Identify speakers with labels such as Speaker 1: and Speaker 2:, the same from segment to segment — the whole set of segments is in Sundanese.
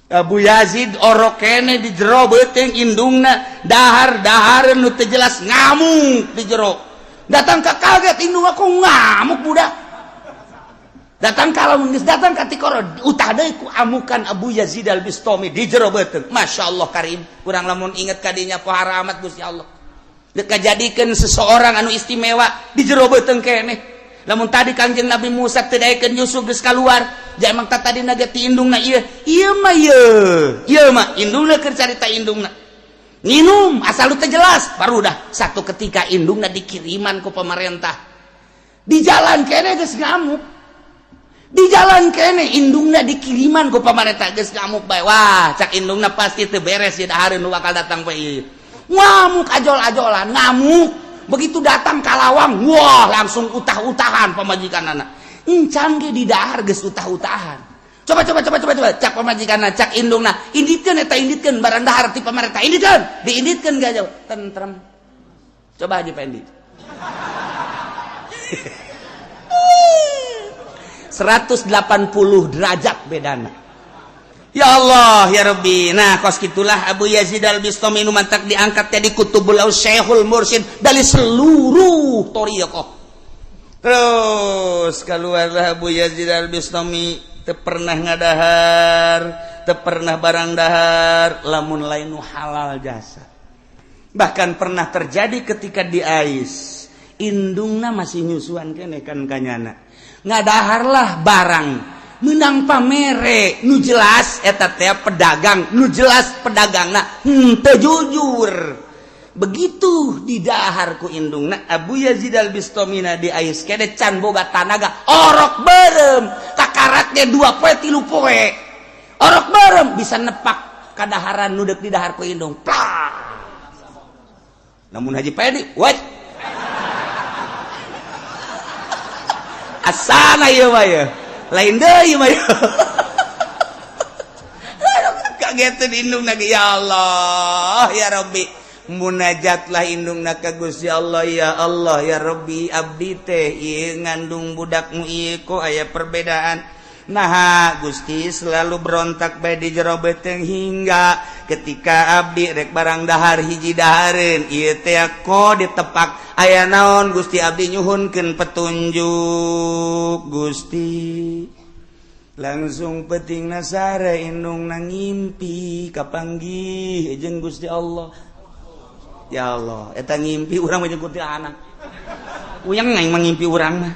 Speaker 1: Abu Yazid orok kene di jero beuteung, indungna dahar dahareun nu teu jelas, ngamuk di jero. Datang ka kaget indung, aku ngamuk budak. Datang kalau geus datang ka tikoro, utah deui ku amukan Abu Yazid Al Bistami di jero beuteung. Masya Allah karim, kurang lamun inget kadinya pohara amat Gusti Allah dek jadikeun seseorang anu istimewa di jero beuteung keneh. Lamun tadi Kangjeng Nabi Musa teu daekeun Yusuf geus kaluar, ja emang tadi tadi ti indungna ieu, ieu mah ieu, ieu mah indungna keur carita, indungna nginum asal teu jelas. Baru dah satu ketika indungna dikiriman ku pemerintah, di jalan kene geus ngamuk. Di jalan kene indungna dikiriman ku pemerintah geus ngamuk bae. Wah, cak indungna, pasti teu beres ya dahareun nu bakal datang bae ieu. Ngamuk ajol-ajolan, ngamuk. Begitu datang kalawang, wah, langsung utah-utahan pamajikan anak. Encan ge di dahar geus utah-utahan. Coba, coba, coba, coba, coba, cak pamajikan, cak indungna, inditkeun eta, inditkeun barang dahar ti pamarentah, inditkeun. Diinditkeun gak jauh tentrem. Coba aja Pendi, 180 derajat bedana. Ya Allah ya Rabbi. Nah, kos gitulah Abu Yazid Al Bistami nu mantak diangkat jadi kutubul syekhul mursyid dari seluruh thoriqoh. Terus keluarlah Abu Yazid Al Bistami, teu pernah ngadahar, teu pernah barang dahar lamun lain nu halal jasa. Bahkan pernah terjadi ketika di ais, indungna masih nyusuan kene kan kanyana, ngadaharlah barang menang pamere nu jelas eta teh pedagang, nu jelas pedagangna henteu jujur. Begitu didahar ku indungna, Abu Yazid Al Bistomina di ais kene can boga tanaga, orok berem kakaraknya 2 poe, 3 poe, orok berem bisa nepak kadaharan nu deuk didahar ku indung. Plak. Namun Haji Pedi what asana ieu mah ya lain deui mah ya. Kagetan indung lagi. Ya Allah ya Rabbi, munajatlah indungna ka Gusti Allah. Ya Allah ya Rabbi, abdi teh ieu ngandung budakmu ieu kok aya perbedaan. Nah, Gusti, selalu berontak bae di jero beuteung hingga ketika abdi rek barang dahar hiji dahareun ieu teh kok ditepak aya naon. Gusti, abdi nyuhunkeun petunjuk, Gusti. Langsung peting nasara indung ngimpi kapanggih jeung Gusti Allah. Ya Allah, eta ngimpi urang mah jeung anak uyang aing mah ngimpi urang mah.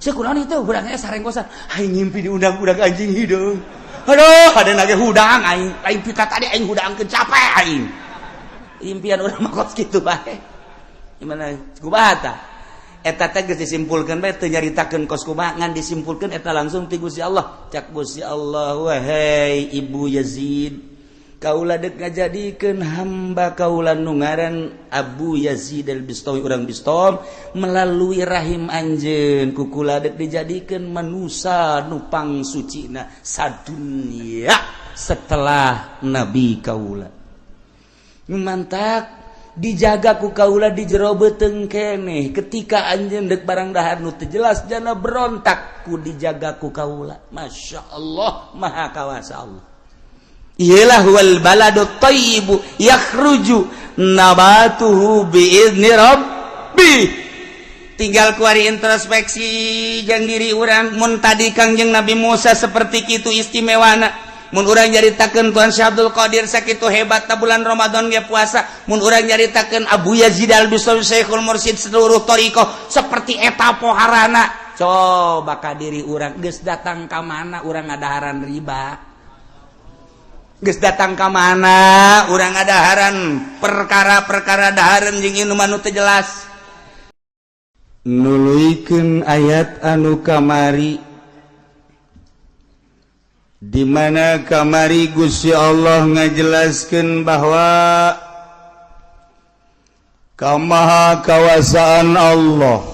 Speaker 1: Saya kurang itu urangnya sarenggosan aing ngimpi diundang-undang anjing hideung. Aduh, ada nage hudang aing, aing pika tadi aing hudangkeun, capek aing. Impian urang mah kos kitu bae. Gimana kumaha tah eta teh? Geus disimpulkeun bae, teu nyaritakeun kos kumaha, ngan disimpulkeun eta langsung ti Gusti Allah. Cak Gusti Allah, wahai Ibu Yazid, kaula dek ngajadikeun hamba kaula nu ngaran Abu Yazid Al Bistami urang Bistom melalui rahim anjeun, ku kula dek dijadikeun manusa nu pangsucina sadunya setelah nabi kaula. Mantak dijaga ku kaula di jero beuteung keneh. Ketika anjeun dek barang dahar nu teu jelas jana berontak, ku dijaga ku kaula. Masya Allah, maha kawasa Allah. Iyalah, wal baladu thayyibu yakhruju nabatuhu biizni rabbi. Tinggal kuari introspeksi jang diri urang. Mun tadi Kangjeng Nabi Musa seperti itu istimewana, mun urang nyaritakeun Tuan Syekh Abdul Qadir sakitu hebat ta bulan Ramadan ge puasa, mun urang nyaritakeun Abu Yazid Al Bistami Syekhul Mursyid seluruh thoriqoh seperti eta poharana, coba ka diri urang, geus datang ka mana urang ngadaharan riba? Geus datang ka mana urang ngadaharan perkara-perkara dahareun jeung inuman nu teu jelas? Nuluykeun ayat anu kamari, di mana kamari Gusti Allah ngajelaskeun bahwa kamaha kawasaan Allah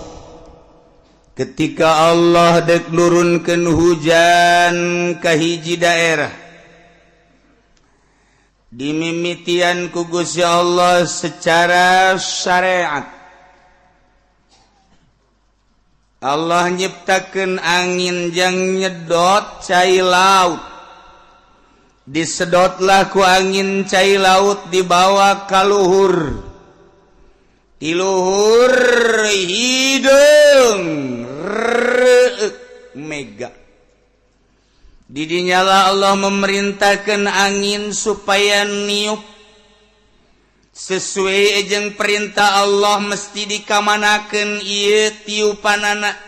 Speaker 1: ketika Allah dek nurunkeun hujan ka hiji daerah, dimimitian ku Gusti Allah secara syariat. Allah nyiptakeun angin jang nyedot cai laut. Disedotlah ku angin cai laut, dibawa ka luhur, di luhur hideung reuk mega. Didinyalah Allah memerintahkan angin supaya niup sesuai jeung perintah Allah. Mesti dikamanakeun ieu tiupanana?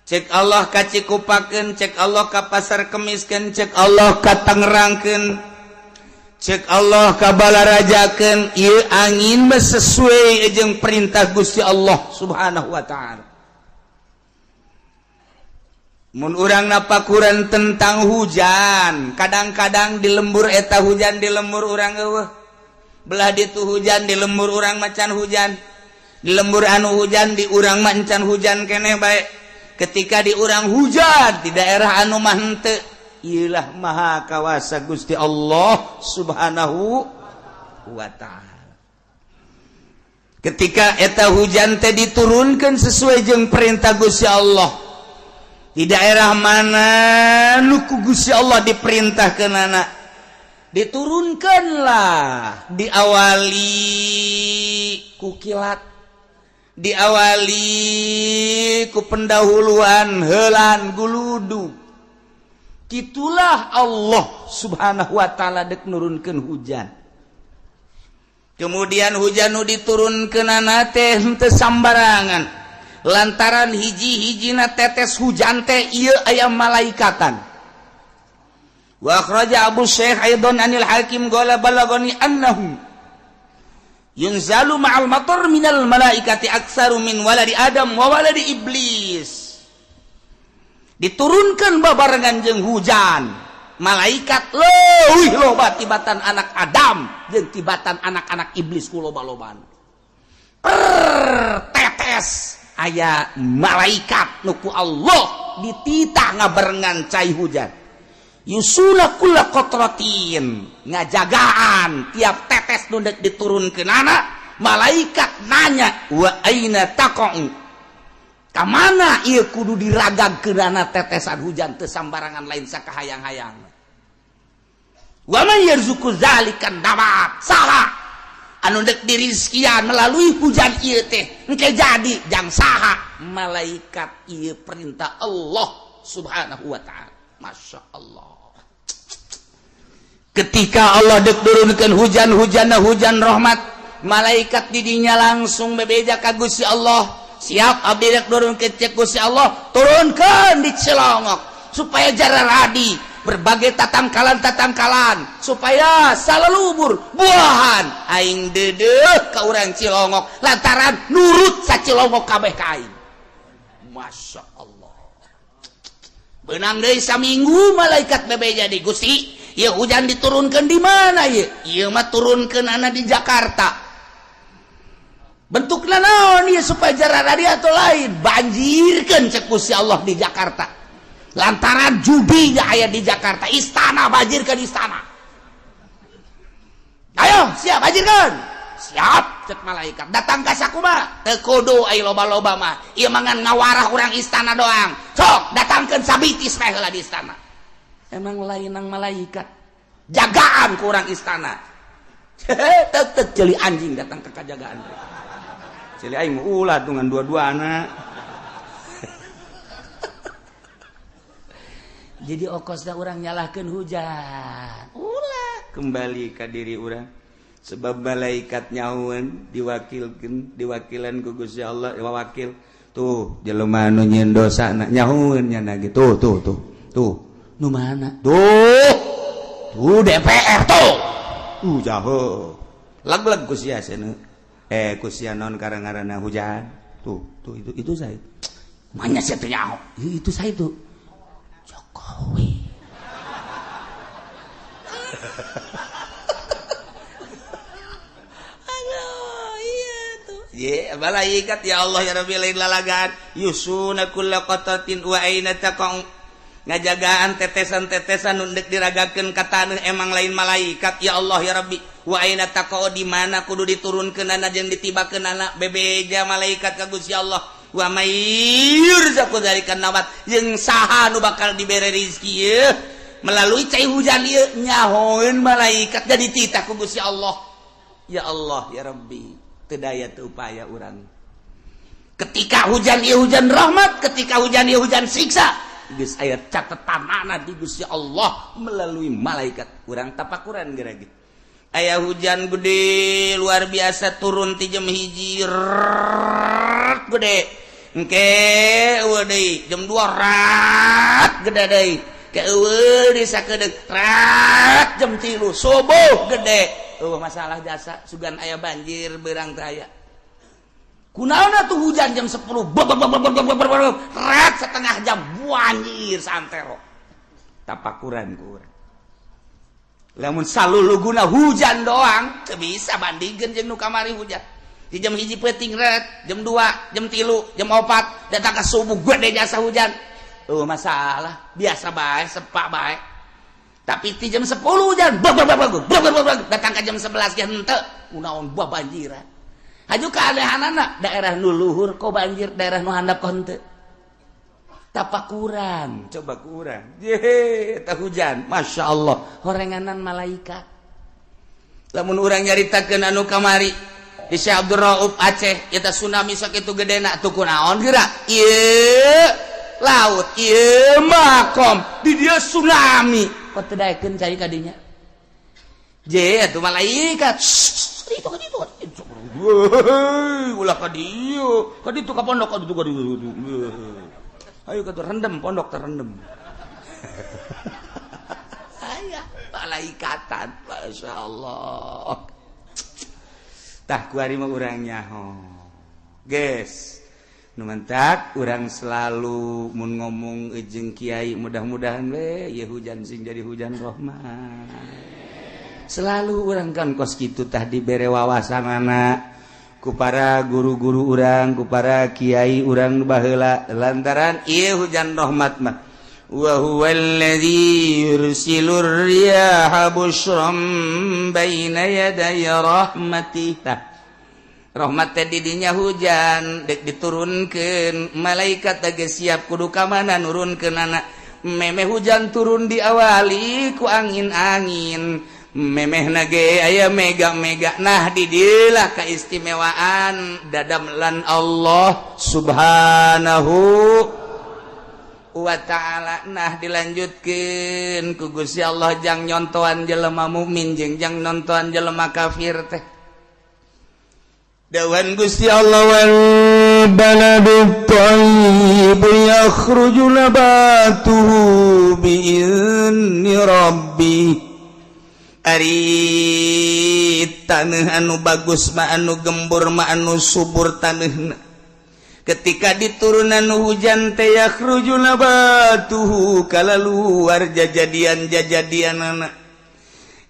Speaker 1: Cek Allah ka Cikupakeun, cek Allah ka Pasar Kemiskeun, cek Allah ka Tangerangkeun, cek Allah ka Balarajakeun. Ieu angin mah sesuai jeung perintah Gusti Allah Subhanahu wa Ta'ala. Mun urang napakuran tentang hujan, kadang-kadang di lembur eta hujan, di lembur urang euweuh. Belah ditu hujan, di lembur urang macan hujan. Di lembur anu hujan, di urang macan hujan keneh bae. Ketika di urang hujan, di daerah anu mah henteu. Iyalah maha kawasa Gusti Allah Subhanahu wa Ta'ala. Ketika eta hujan teh diturunkan sesuai jeung perintah Gusti Allah, di daerah mana nu ku Gusti Allah diperintahkeunana diturunkanlah, diawali ku kilat, diawali ku pendahuluan helan guludu. Itulah Allah Subhanahu wa Ta'ala dek nurunkeun hujan. Kemudian hujan nu diturunkeunana teh henteu sambarangan, lantaran hiji-hijina tetes hujan teh ieu aya malaikatan. Wa akhraja Abu Syekh aidan anil Hakim qala balagani annahu yunzalu ma'al matar minal malaikati aktsaru min waladi Adam wa waladi Iblis. Diturunkan babarengan jeung hujan malaikat leuwih loba tibatan anak Adam jeung tibatan anak-anak iblis ku loba-lobaan. Per tetes aya malaikat nu ku Allah dititah ngabarengan cai hujan. Yusuna kulla qatratin, ngajagaan tiap tetes nu dek diturunkeunana. Malaikat nanya, wa aina taqa'u, ka mana ieu kudu diragagkeunana tetesan hujan? Teu sambarangan, lain sakahayang-hayang. Wa man yarzuqu zalikan nabat, saha anu dek dirizkian melalui hujan ieu teh engke jadi jang saha? Malaikat. Ieu perintah Allah Subhanahu wa Ta'ala. Masya Allah, ketika Allah dek turunkan hujan, hujan hujan rahmat, malaikat didinya langsung bebeja ka Gusti Allah, "Siap, abdi dek turun ke." Cek Gusti Allah, "Turunkan di Cilongok supaya jararadi berbagai tatangkalan-tatangkalan, supaya salalubur buahan. Aing dedeh ka urang Cilongok lantaran nurut sa Cilongok kabeh ka aing." Masya Allah. Benang deui saminggu malaikat bebeja di Gusti, "Ya, hujan diturunkan di mana ya?" "Ieu mah turunkeunana di Jakarta." "Bentukna naon ieu supaya jararadi atau lain?" "Banjirkeun," cek Gusti Allah, "di Jakarta lantaran judi gak aya di Jakarta. Istana, banjirkeun istana." "Ayo, siap, banjirkeun." "Siap," cek malaikat. "Datang ka sakumaha?" "Teu kudu ai loba-loba mah, ieu mah ngan ngawarah urang istana doang. Sok datangkeun sabitis bae heula di istana." Emang lain nang malaikat jagaan ku urang istana. Tek ceuli anjing datang ke kajagaan, ceuli aing ulah dengan dua-dua anak. Jadi okosna urang nyalahkeun hujan, ulah, kembali ke diri urang, sebab malaikat nyahuan diwakilkan, diwakilan ku Gusti Allah. Wakil tuh jelema nu nyieun dosa na nyahueun nya gitu. Tuh, tuh, tuh, nu mana tuh? Tuh DPR tuh, jauh lag-lag ku sia cenah, eh, ku sia naon karang-ngaranna hujan. Tuh, tuh, itu saya mana sia teu nyaho itu saya itu Jokowi. Aduh, iya tuh. Ye, malaikat, ya Allah ya Rabbi, lain lalagan. Yusuna kulla qatratin wa aina taqau, ngajagaan tetesan-tetesan nu deuk diragakeun ka taneuh. Emang lain malaikat? Ya Allah ya Rabbi, wa aina taqau, di mana kudu diturunkeunana jeung ditibakeunana? Bebeja malaikat ka Gusti Allah. Wa may yurzaqu dzalikan nabat, jeung saha nu bakal dibere rizki ieu Melalui cai hujan ieu nyahoeun malaikat jadi titah ku Gusti Allah. Ya Allah ya Rabbi, teu daya teu upaya urang. Ketika hujan ieu hujan rahmat, ketika hujan ieu hujan siksa, geus aya catetanana di Gusti Allah melalui malaikat. Urang tapakuran geura ge. Aya hujan gede luar biasa turun ti jam 1 gede. Engke eueuh deui jam 2 rat gede deui. Ke eueuh deui sakedeung rat jam 3 subuh gede. Eueuh masalah jasa sugan aya banjir beurang teh aya. Kunaon atuh hujan jam 10 rat setengah jam banjir santero. Tapakuran ku urang. Lamun saluluguna hujan doang teu bisa bandingkeun jeung nu kamari hujan. Di jam 1 peuting ret, jam 2, jam 3, jam 4, datang ke subuh gede jasa hujan. Oh masalah, biasa bae, sepak bae. Tapi di jam 10 hujan, bag bag bag bag bag bag datang ke jam 11 ge henteu, kunaon buah banjiran. Haju keanehanana daerah nu luhur kok banjir, daerah nu handap kok henteu. Tapakuran, coba kurang. Ye, tah hujan, Masya Allah, horenganan malaikat. Lamun urang nyaritakeun anu kamari di Syekh Abdul Rauf Aceh, eta tsunami sakitu gedena tuh kunaon geura? Ieu laut, ieu makom, di dieu tsunami. Kok teu daekeun cai ka dinya? Je, atuh malaikat. Itu ka ditu, ka ditu. Ulah ka dieu, ka ditu ka pondok, ka ditu ka ditu. Ayo ka rendem pondok terendem. Aya malaikatan, Masya Allah. Tah kuari mah urang nyaho. Geus. Nu mantak urang selalu mun ngomong jeung kiai mudah-mudahan we ieu hujan sing jadi hujan rahmat. Selalu urang kan kos kitu tah dibere wawasanana ku para guru-guru urang, ku para kiai urang baheula lantaran ieu hujan rahmat mah wa huwallazi yursilur riyaha busyran baina yaday rahmatih. Tah rahmat teh didinya hujan dek diturunkeun malaikat teh siap kudu ka mana nurunkeunana. Memeh hujan turun diawali ku angin-angin, memeh nage aya mega-mega. Nah didilah keistimewaan dadamlan Allah Subhanahu wa ta'ala. Nah dilanjutkeun ku Gusti Allah jang nyontoan jelema mukmin jeung jang nontoan jelema kafir teh. Dawan Gusti Allah wal baladu thayyib yakhruju nabatuhu bi'izni rabbi. Ari taneuh anu bagus mah, anu gembur mah, anu subur taneuhna, ketika diturunan hujan teh yakhruju nabatuhu, kalaluar jajadian-jajadian anak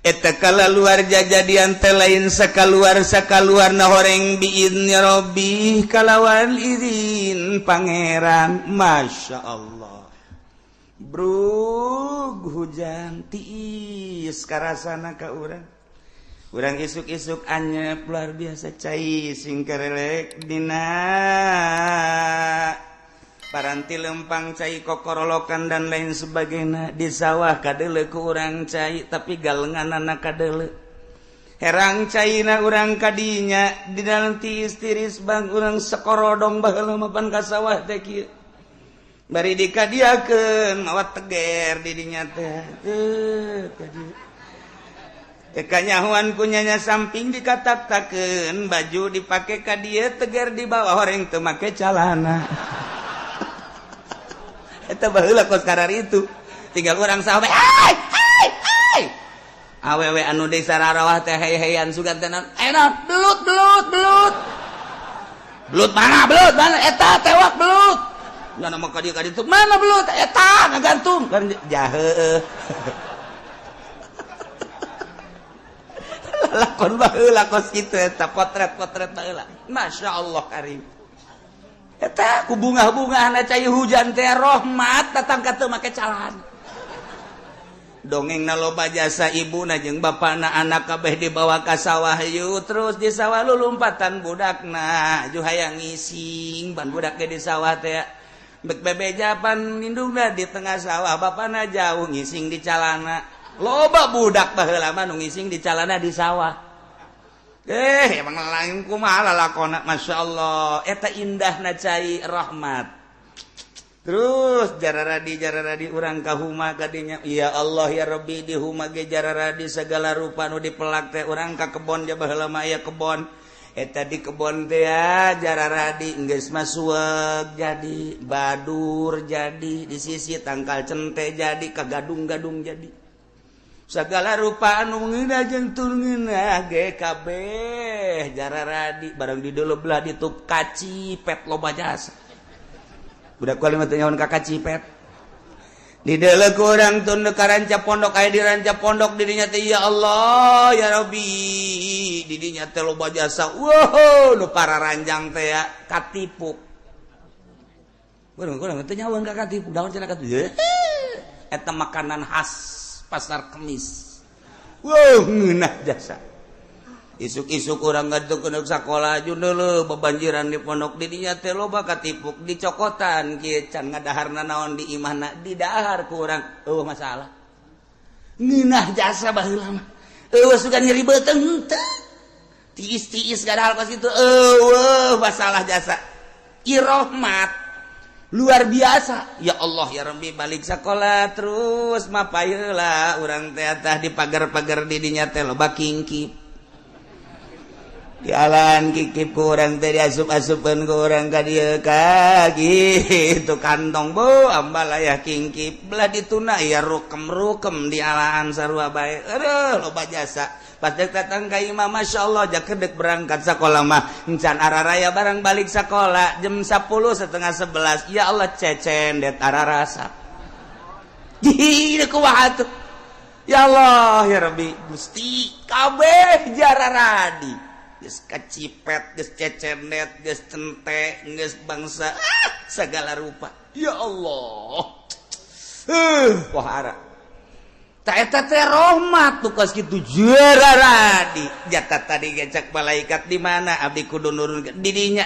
Speaker 1: eta, kalaluar jajadian teh lain sakaluar sakaluar na horeng, biizni rabbi, kalawan izin pangeran. Masya Allah, brug hujan tiis karasana ka urang. Urang isuk-isuk anyep luar biasa cai sing kerelek dina paranti lempang, cai kokorolokan dan lain sebagainya. Di sawah kadele ku urang cai, tapi galenganana kadele herang caina urang kadinya di dalam tiis tiris bang urang sekorodong baheula mah pan ka sawah teh kieu bari dikadiakeun mawa teger di dinya teh teu ka dieu. Kanyahuan kunyanya samping dikatak-takeun baju dipake ka dieu teger di bawah horeng teu make calana. Eta baheula kos karar itu tinggal urang sawah, hai hai hai, awewe anu desa rarawah teh hey-heyan sugan teh enak belut belut belut belut mana, belut mana, eta tewak belut. Mana mau ka dieu ka ditu, mana belut eta ngagantung kan jahe lakon baheula kos kitu eta potret-potret baheula. Masya Allah karim eta ku bunga-bungahna cai hujan teh rahmat datang ka teu make calana. Dongeng na loba jasa ibuna jeung bapana, anak kabeh dibawa ka sawah yuk, terus di sawah lu lompatan budakna ju hayang ngising ban budak ge di sawah teh. Bek bebejapan indungna di tengah sawah, bapana jauh ngising di calana. Loba budak baheula mah nu ngising di calana di sawah. Eh, emang lain kumaha lalakona, Masya Allah. Eta indahna cai rahmat. Terus jararadi urang ka huma kadinya. Ya Allah ya Rabbi, di huma ge jararadi segala rupa nu dipelak teh. Urang ka kebon ja, baheula mah aya kebon. Eta di kebon teh ya jararadi, geus mah suweg jadi, badur jadi, di sisi tangkal cente jadi, ka gadung-gadung jadi. Segala rupa anu ngeunah jeung teu ngeunah ge kabeh jararadi. Barang di dulu belah ditup kacipet loba jasa. Budak kuali mah teu nyaho ka kacipet. Di deuleu ku urang tun ka ranca pondok, aya di ranca pondok dirinya teh, ya Allah ya Rabbi, didinya teh loba jasa. Wow, nu para ranjang teh ya katipuk. Urang urang teu nyaho ka katipuk, daun cenah katipuk. Eta makanan khas Pasar Kemis. Wow, ngeunah jasa. Isuk-isuk urang ngaduk ke sekolah dulu bebanjiran di pondok didinya teh loba katipuk, dicokotan kieu can ngadaharna naon di imahna, didahar ku urang, eueuh masalah. Ngeunah jasa baheula mah. Eueuh sugan nyeri beuteung teu. Tiis-tiis gadahal kos kitu eueuh masalah jasa. Irohmat luar biasa. Ya Allah ya Rabbi, balik sekolah terus mapayeula urang teh tah di pagar-pagar didinya teh loba kingkip. Jalan kikip ku urang teh, diasup-asupan ku urang ka dieu ka gitu kantong bu ambalaya kingkip belah dituna ya rukem-rukem di alaan sarua bae. Aduh, loba jasa. Pas dek datang ka imah, Masya Allah, jakedek berangkat sekolah mah encan araraya. Barang balik sekolah jam 10 setengah 11, ya Allah, cecendet ararasa. Di kumaha tuh? Ya Allah ya Rabbi, Gusti, kabeh jararadi, geus kacipet, geus cecenet, geus cente, geus bangsa ah, segala rupa. Ya Allah, wahara tak eta teh rahmat tuh kos kitu jararadi. Jatah tadi gecak malaikat di mana abdi kudu nurun didinya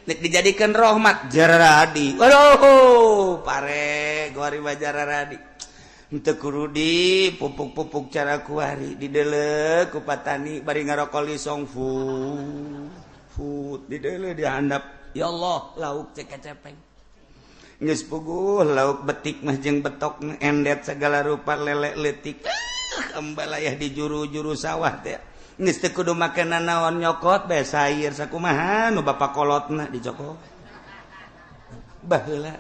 Speaker 1: nek dijadikan rahmat jararadi. Waduh, pare gori mah jararadi. Henteu kudu di pupuk-pupuk cara kuari dideuleu ku patani bari ngarokok lisong fu fu dideuleu di handap. Ya Allah, lauk cek cepeng geus puguh lauk betik mah jeung betok endet segala rupa, lele leutik, ambalayah di juru-juru sawah teh. Geus teu kudu make naon, nyokot bae sayur sakumaha nu bapak kolotna dicokot baheula.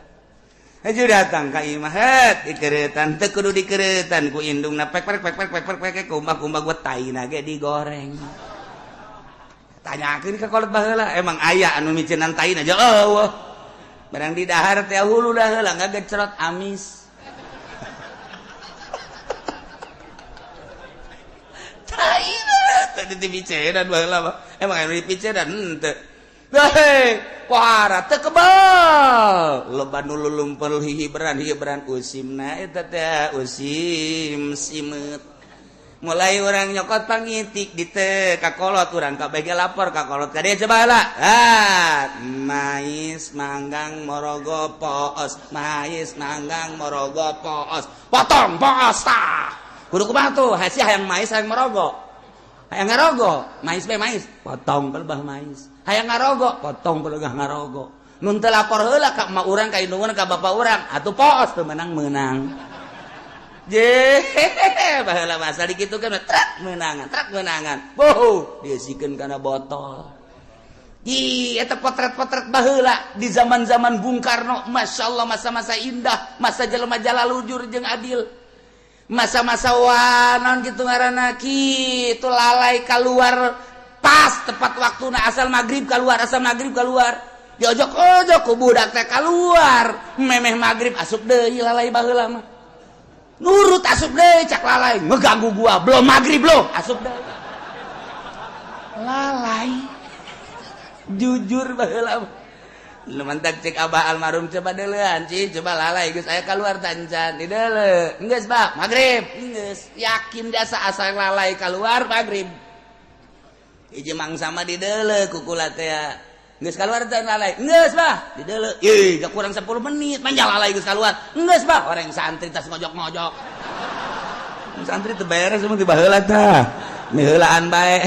Speaker 1: Aja datang ka imah het dikeretan, teu kudu dikeretan ku indungna, pek pek pek pek pek pek pek kumbah kumbah gua taina ge digoreng. Tanyakeun ka kolot baheula, emang aya anu micenan taina aja? Eueuh. Barang di dahar teh hulu dah heula ngagecrot amis taina teh dipicenan baheula mah. Emang anu dipicenan henteu? Hei, pohara teu kebal. Loba nu lulumpel hihiberan hihiberan usimna eta teh usim simeut. Mulai orang nyokot pangitik di teh kakolot urang kabeh ge lapor ka kolot ka dieu, coba heula. Ah, mais manggang morogo poos, mais manggang morogo poos. Potong poos tah. Kudu kumaha tuh? Hasi hayang mais, hayang morogo. Hayang ngarogo, mais bae mais, potong pelebah mais. Hayang ngarogo, potong pelebah ngarogo. Nun teu lapor heula ka emak urang, ka indung urang, ka bapak urang, atuh poos teu menang menang. Je, baheula masa dikitu kan truk menangan, truk menangan. Boh, diisikeun kana botol. Ih, eta potret-potret baheula di zaman-zaman Bung Karno, Masya Allah, masa-masa indah, masa jelema jala lujur jeung adil. Masa-masa wanon gitu ngaranna kitu lalai keluar pas tepat waktu, asal maghrib keluar, asal maghrib keluar. Diojok-ojok ku budak teh keluar, memeh maghrib asup deui lalai. Baheula mah nurut, asup deui. Cak lalai, ngeganggu gua, belum maghrib lo asup deui. Lalai jujur baheula mah. Lu mantak cek abah almarhum, coba deulean ci, coba lalai geus aya keluar tancan di deule geus bah maghrib geus yakin jasa, asal lalai keluar maghrib. Hiji mangsa mah di deule kukula teh. Geus kaluar teh lalai. Geus bah, dideuleu. Ih, gak kurang 10 menit manja lalai geus kaluar. Geus bah, orang santri tas ngojok-ngojok. Santri teu beres mun ti baheula tah. Miheulaan bae.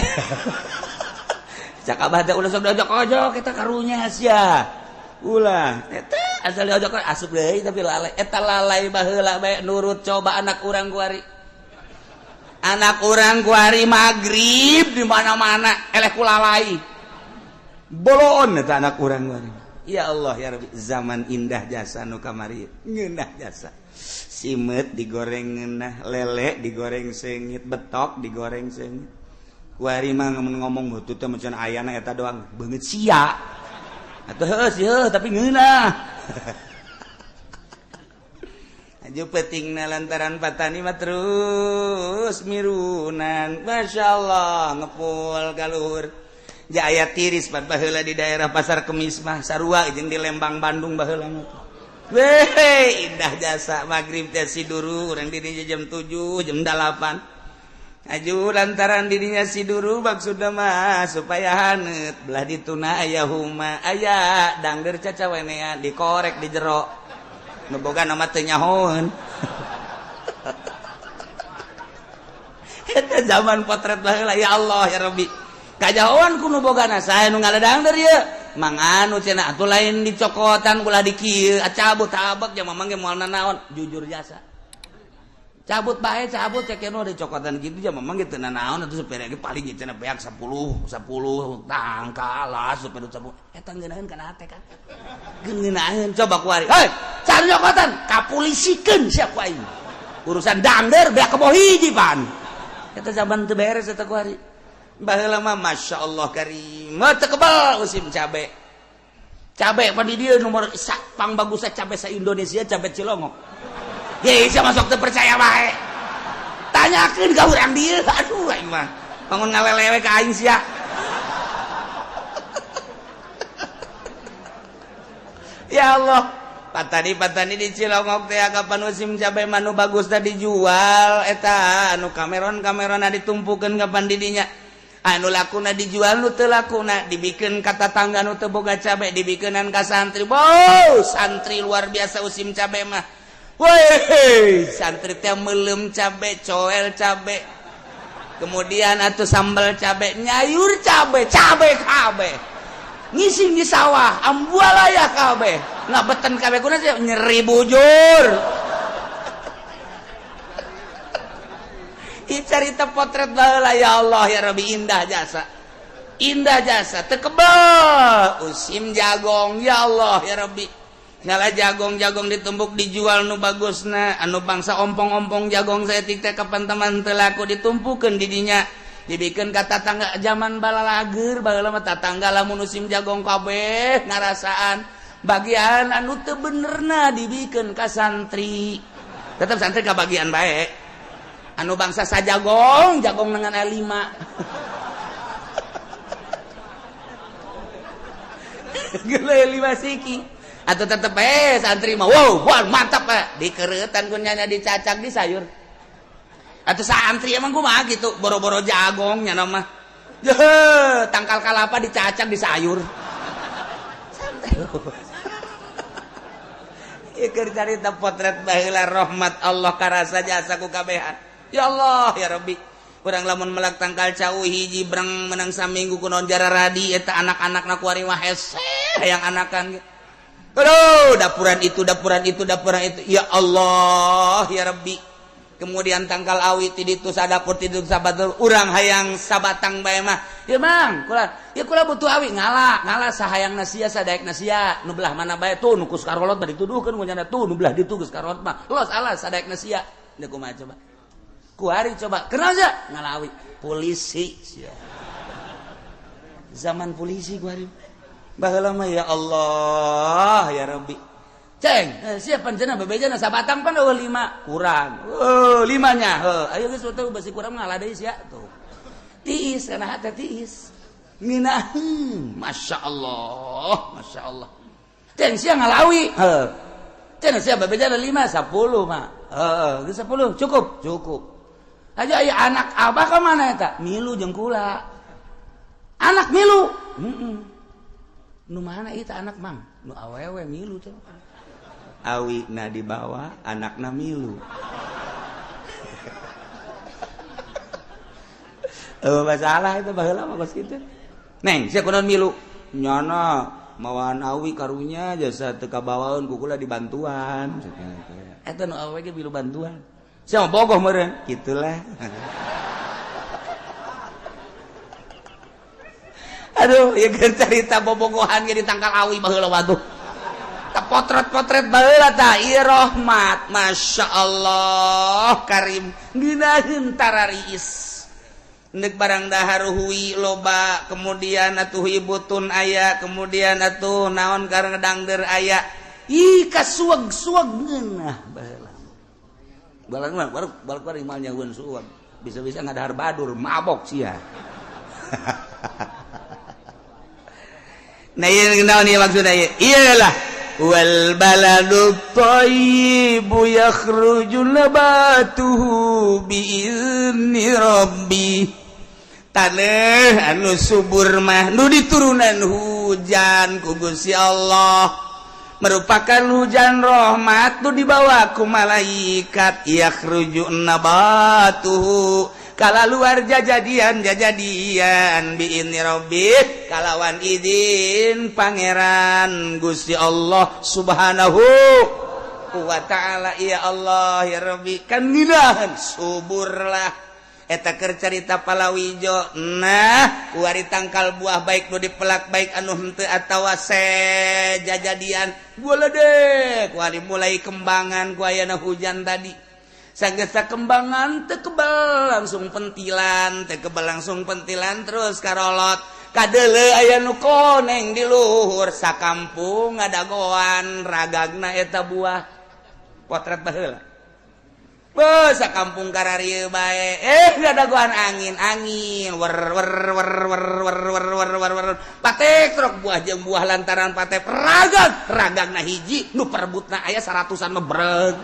Speaker 1: Cak abah teh ulah sok diojok-ojok eta karunya sia. Ulah eta asal diojok asup deui tapi lalai. Eta lalai baheula bae nurut coba anak urang kuari. Anak urang kuari magrib di mana-mana eleh ku lalai. Bolon eta anak urang kuari. Ya Allah ya Rabbi, zaman indah jasa nu kamari ngeunah jasa. Simeut digoreng ngeunah, lele digoreng seungit, betok digoreng seungit. Kuari mah ngomong butut teh macan ayana eta doang beungeut sia. Atuh heuh sih heuh tapi ngeunah. Aju pentingna lantaran patani mah terus mirunan. Masyaallah ngepul ka luhur. Jaya tiris pan baheula di daerah Pasar Kemis mah sarua jeung di Lembang Bandung baheula mah. Weh, indah jasa magrib teh siduru urang di dinya jam 7, jam 8. Aju lantaran dirinya siduru maksudna mah supaya haneut belah dituna aya huma aya dangder cacawenean dikorek di jero. Nu boga nama teu nyahoeun. Eta zaman potret baheula ya Allah ya Rabbi. Kajauhan ku nu bogana saha nu ngaledangder ieu manganu cenah atuh lain dicokotan ulah di kieu cabut tabek ja mamang ge moal nanaon jujur jasa. Cabut bae cabut cek nu dicokotan kitu ja mamang ge teu nanaon atuh supir ge paling cenah beak 10 10 tangkal lah supir 10 eta ngeunaheun kana hate kan. Ngeunaheun coba ku ari. Hei, cari cokotan kapulisikeun sia ku aing. Urusan dangder beak kebo hiji pan. Eta zaman teu beres eta ku ari. Baheula mah Masya Allah karim teu kebal musim cabe. Cabe pan di dieu nomor pang bagusna cabe sa Indonesia cabe Cilongok. Ye sia masuk teu percaya bae. Tanyakeun ka urang dieu aduh aing mah. Bangun ngalelewe ka aing sia. Ya Allah. Patani-patani di Cilongok teh kapan musim cabe mah nu bagusna dijual eta anu kameron-kamerona ditumpukeun kapan di dinya. Anu lakuna dijual nu teu lakuna dibikeun ka tatangga nu teu boga cabe dibikeunan ka santri. Wow, santri luar biasa musim cabe mah. Weh, santri teh meuleum cabe, coel cabe. Kemudian atuh sambal cabe, nyayur cabe, cabe kabeh. Ngising di sawah, ambualaya kabeh. Ngabeten kabeh kuna sih nyeri bujur. Ieu carita potret baheula ya Allah ya Rabbi indah jasa. Indah jasa teu kebel usim jagong ya Allah ya Rabbi. Ngala jagong-jagong ditumbuk dijual nu bagusna anu bangsa ompong-ompong jagong saeutik teh kapan teman teu laku ditumpukeun di dinya. Dibikeun ka tatangga zaman balalager baheula mah tatangga lamun musim jagong kabeh ngarasaan bagian anu teu benerna dibikeun ka santri. Tetep santri ka bagian bae. Anu bangsa sajagong jagong dengan A5. Geuleuh 5 siki. Atau tetep bae santri mah wow, wah mantap pak. Dikeureutan ku nyanya dicacak di sayur. Atau santri emang kumaha gitu, boro-boro jagongnya nama. Jeh, tangkal kalapa dicacak di sayur. Santai. Ieu keur carita potret baheula rahmat Allah karasa jasa ku kabehan. Ya Allah ya Rabbi. Urang lamun melak tangkal cau hiji breng menang saminggu kunaon jararadi eta anak-anakna kuari mah hese hayang anakan. Aduh, dapuran itu, dapuran itu, dapuran itu. Ya Allah ya Rabbi. Kemudian tangkal awi ti ditu sadapur ti ditu sabatur urang hayang sabatang bae mah. Ya Mang, kula ya kula butuh awi ngala, ngala sahayang sia sadaek sia nu belah mana bae tuh nu kus karolot mah dituduhkeun ku nyana tuh nu belah ditu geus karolot mah. Los alas sadaek sia. Deuk kumaha coba. Kuari coba kenal aja ngalawi polisi sia. Zaman polisi kuari. Baheula mah ya Allah ya Rabbi. Ceng, siapa cenah bebejana sabatang pan eueuh 5 kurang. Heuh, limanya. Heuh, ayo geus teu besi kurang ngalah deui sia tuh. Tiis kana hate tiis. Ngeunaheun, masyaallah, masyaallah. Ceng sia ngalawi. Heuh. Cenah sia bebejana 5 10 mah. Heuh, geus 10 cukup, cukup. Aja aya anak abah ka mana eta? Milu jeung kula. Anak milu. Heeh. Nu mana itu anak mang? Nu awewe milu teh. Awina dibawa, anakna milu. Masalah itu baheula mah kos kitu. Neng, sia kunaon milu? Nyana mawaan awi karunya jasa teu kabawaeun ku kula dibantuan. Eta nu awewe ge milu bantuan. Sia mah bogoh meureun, kitulah. Aduh, ieu keur carita bobogohan ge ditangkal awi baheula waduh. Potret-potret baheula tah ieu rahmat, Masya Allah karim ngeunaheun tarariis. Nek barang dahar hui loba, kemudian atuh ibutun aya, kemudian atuh naon karena dangder aya. Ih kasuag-suag ngeunah baheula. Balang balang mah nyahueun suag. Bisa-bisa ngadahar badur mabok sia. Nah ieu naon ieu maksudna ieu? Iyalah wal baladu thayyibu yakhruju nabatuhu bi'izni rabbi. Taneuh anu subur mah nu diturunan hujan ku Gusti Allah merupakan hujan rahmat nu dibawa ku malaikat yakhruju nabatuhu kala luar jajadian jajadian bi'izni rabbi kalawan izin pangeran Gusti Allah Subhanahu wa ta'ala. Ya Allah ya Rabbi kan nginahan suburlah eta keur carita palawijo. Nah kuari tangkal buah baik nu dipelak baik anu henteu atawa sejajadian deh kuari mulai kembangan ku ayana hujan tadi sagesa kembangan teu kebal langsung pentilan teu kebal langsung pentilan terus karolot kadeuleu aya nu koneng di luhur sakampung ngadagoan ragagna eta buah potret baheula. Beuh kampung kararieu bae ngadagoan angin angin wer wer wer wer wer wer wer wer wer patek truk buah jeung buah lantaran patek ragag ragagna hiji nu perebutna aya 100-an mah breg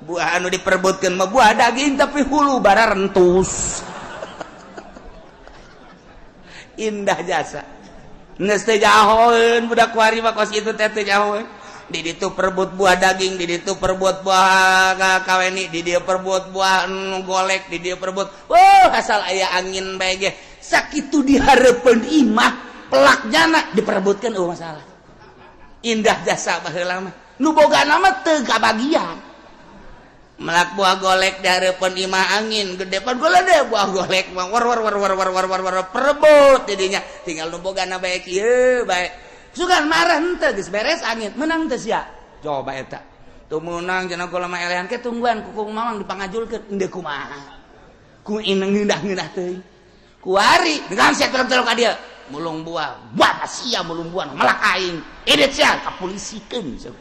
Speaker 1: buah anu diperebutkeun mah buah daging tapi hulu bara rentus. Indah jasa geus teu jahoeun budak kuari mah kos kitu teh teu jahoeun. Di ditu perebut buah daging, di ditu perebut buah kaweni, di dieu perebut buah golek, di dieu perebut. Wah, asal aya angin bae ge sakitu dihareupeun imah pelak jana diperebutkeun eueuh masalah. Indah jasa baheula mah. Nu bogana mah teu kabagian. Melak buah golek dihareupeun imah angin gede pan golek buah golek mah war war war war war war war war perebut didinya tinggal nu bogana bae kieu bae. Sugan marah henteu geus beres angin menang teu sia coba eta teu meunang cenah kula mah elehan ke tungguan ku mamang dipangajulkeun endeu kumaha ku ineng ngeunah-ngeunah teuing kuari dengan sia telok-telok ka dieu mulung buah buah sia mulung buah melak aing edit sia kapolisikeun sia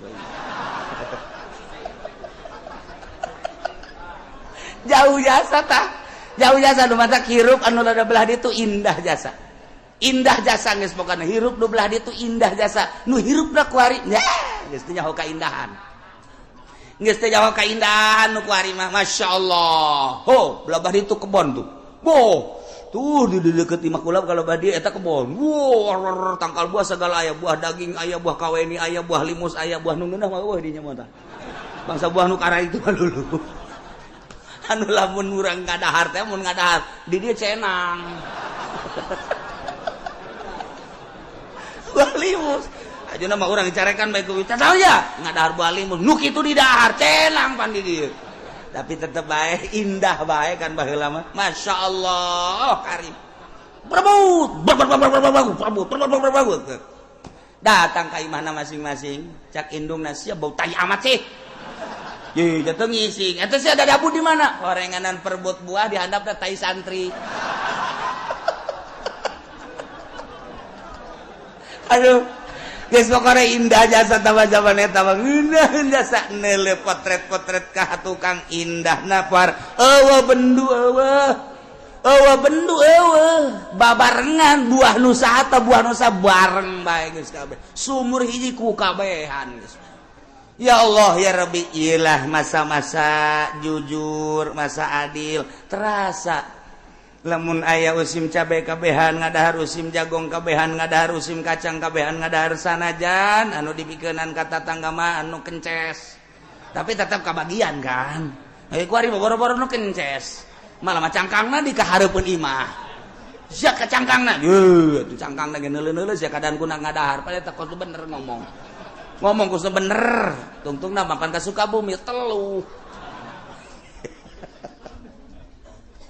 Speaker 1: jauh jasa tah jauh jasa nu matak hirup anu rada belah ditu indah jasa indah jasa geus pokona hirup nu belah ditu indah jasa nu hirupna kuari geus teu nyaho kaindahan geus teu nyaho kaindahan nu kuari mah masyaallah ho belah ditu kebon tuh boh tuh di deukeut imah kula kalau belah dieu eta kebon wow tangkal buah segala aya buah daging aya buah kaweni aya buah limus aya buah nu ngeunah mah eueuh dinya mah tah bangsa buah nu kara itu mah dulu anu lamun urang ngadahar teh mun ngadahar di dieu cenang buah limus aja nama orang dicarekan baik ku tahu ya ngadahar buah limus nu kitu di dahar cenang pan di dieu tapi tetep bae indah bae kan baheula mah masyaallah karim berebut berebut berebut berebut datang ka imahna masing-masing cak indungna sia bau tai amat sih ye jatuh ngising eta sia ada dabu di mana horenganan perebut buah di handapna tai santri. Aduh, geus pokona indah jasa tambah zaman eta mah ngeunaheun jasa neuleuh potret-potret ka tukang indah napar eueuh bendu eueuh eueuh bendu eueuh babarengan buah nusa atau buah nusa bareng bae geus kabeh sumur hiji ku kabehan geus. Ya Allah ya Rabbi iyalah masa-masa jujur masa adil terasa. Lamun aya usim cabai kabehan ngadahar, usim jagong kabehan ngadahar, usim kacang kabehan ngadahar, sanajan anu dipikeunan ka tatangga mah anu kences, tapi tetap kabagian kan. Eh, kuari boro-boro nu kences, malah mah cangkangna di kahareupeun imah. Sia ka cangkangna, yeuh, atuh cangkangna ge neuleuh-neuleuh sia kadang kuna ngadahar. Padahal tak bener ngomong. Ngomong kudu bener, tungtungna mapan ka Sukabumi telu.